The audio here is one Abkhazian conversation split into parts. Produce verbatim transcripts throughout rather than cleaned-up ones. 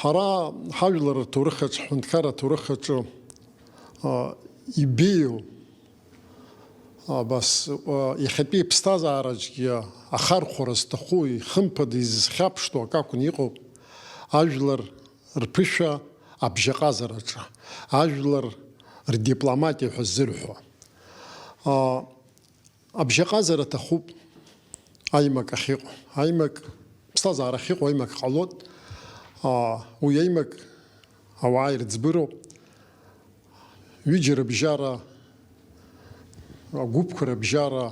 Ҳара ҳажәлар рҭоурых аҿы, ҳҳәынҭқарра аҭоурых аҿы, а, ибеиоу, абас, а, иахьатәи иԥсҭазаараҿгьы ахархәара зҭаху, ихымԥада изызхьаԥштәу акы акәны иҟоуп ажәлар рԥышәа абжьаҟазараҿы, ажәлар рдипломатиа ҳәа ззырҳәо. А, Абжьаҟазара аҭахуп аимак ахьыҟоу. Аимак, ԥсҭазаара ахьыҟоу аимак ҟалоит. Аа, уи аимак ауаа ирыӡбыроуп. Ҩыџьа рыбжьара, агәыԥқәа рыбжьара,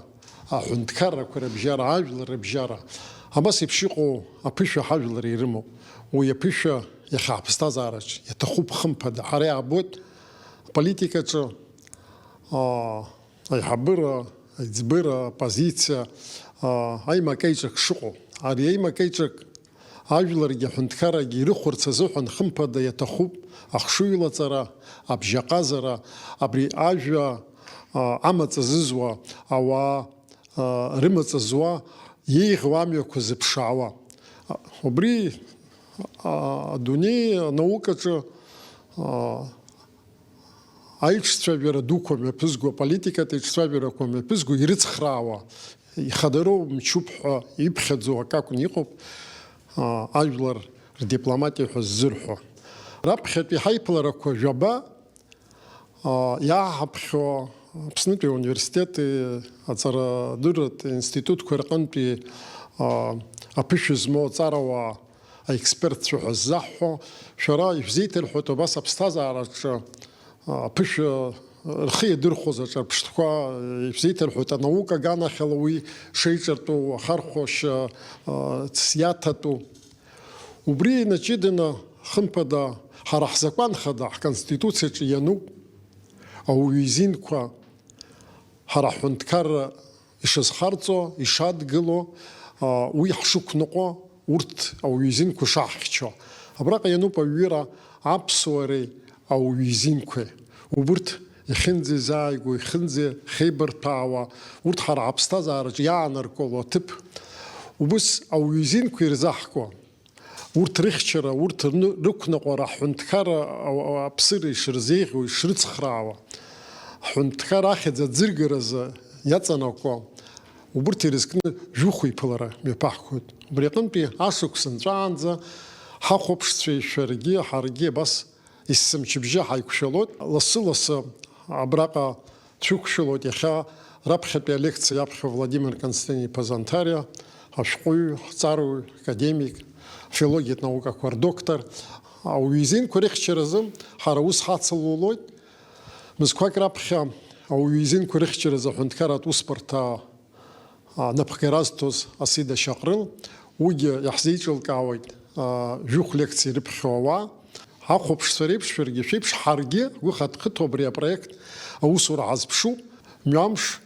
аҳәынҭқаррақәа рыбжьара, ажәлар рыбжьара. Абас еиԥш иҟоу аԥышәа ҳажәлар ирымоуп. Уи аԥышәа иахьа ҳԥсҭазаараҿ иаҭахуп хымԥада. Ҳара иаабоит аполитикаҿы, аа, аиҳабыра, аиҵбыра, апозициа, аа, аимакеиҿак шыҟоу. Ари аимакеиҿак ажәларгьы аҳәынҭқаррагьы ирыхәарц азыҳәан хымԥада иаҭахуп ахшыҩлаҵара, абжьаҟазара, абри ажәа, аа, амаҵ азызуа, ауаа, аа, рымаҵ зуа, еиӷьу амҩақәа зыԥшаауа. Убри, аа, адунеи анаукаҿы, аа, аиҿцәажәара дуқәа мҩаԥызго, аполитикатә еиҿцәажәарақәа мҩаԥызго ирыцхраауа, ихадароу мчуп ҳәа иԥхьаӡоу акы акәны иҟоуп, аа, ажәлар рдипломатиа ҳәа ззырҳәо. Раԥхьатәи ҳаиԥыларақәа жәаба, аа, иааҳаԥхьо Аԥснытәи ауниверситети аҵарадырратә институтқәеи рҟынтәи, аа, аԥышәа змоу аҵарауаа аекспертцәа ҳәа ззаҳҳәо, шәара ишәзеиҭарҳәоит абас аԥсҭазаараҿы, а, аԥышәа рхы иадырхәоз аҿырԥштәқәа, ишәзеиҭарҳәоит анаука аганахьала уи шеиҿартәу, ахархәашьа, а, ц-, иаҭатәу. Убри инаҷыданы, хымԥада, ҳара ҳзакәан хада, ҳконституциаҿы иануп ауаҩы изинқәа ҳара ҳҳәынҭқарра ишазхарҵо, ишадгыло, а, уи ҳшықәныҟәо, урҭ ауаҩы изинқәа шаҳхьчо. Абраҟа иануп аҩыра аԥсуареи ауаҩы изинқәеи. Убырҭ иахьынӡеизааигәоу, иахьынӡахеибарҭәаауа, урҭ ҳара ҳаԥсҭазаараҿы иаанаркыло аҭыԥ. Убыс ауаҩы изинқәа ирзаҳго, урҭ рыхьчара, урҭ рны-, рықәныҟәара, ҳҳәынҭқарра, а-, а-, аԥсыра ишырзеиӷьу, ишрыцхраауа, ҳҳәынҭқарра ахьӡ аӡыргаразы иаҵанакуа, убырҭ ирызкны жәохә иԥылара мҩаԥаҳгоит. Убри аҟынтәи ашықәс нҵәаанӡа ҳахәаԥшцәеи шәаргьы, ҳаргьы абас есымчыбжьа ҳаиқәшәалоит. Лассы-лассы абраҟа дшәықәшәалоит иахьа раԥхьатәи алекциа иаԥхьо Владимир Константин-иԥа Занҭариа, ашәҟәыҩҩы, ҳҵарауаҩ, академик, афилологиатә наукақәа рдоктор. Ауаҩы изинқәа рыхьчаразы ҳара аус ҳацылулоит. Мызқәак раԥхьа ауаҩы изинқәа рыхьчаразы аҳәынҭқарратә усбарҭа а, напхгара азҭоз Асида Шьаҟрыл, уигьы иаҳзеиҿылкаауеит, а, жәохә лекциа ирыԥхьо ауаа. Ҳахәаԥшцәа реиԥш, шәаргьы шәеиԥш, ҳаргьы ҳгәы ҳадхыҭуа абри апроект аусура ҳазԥшуп. Мҩамш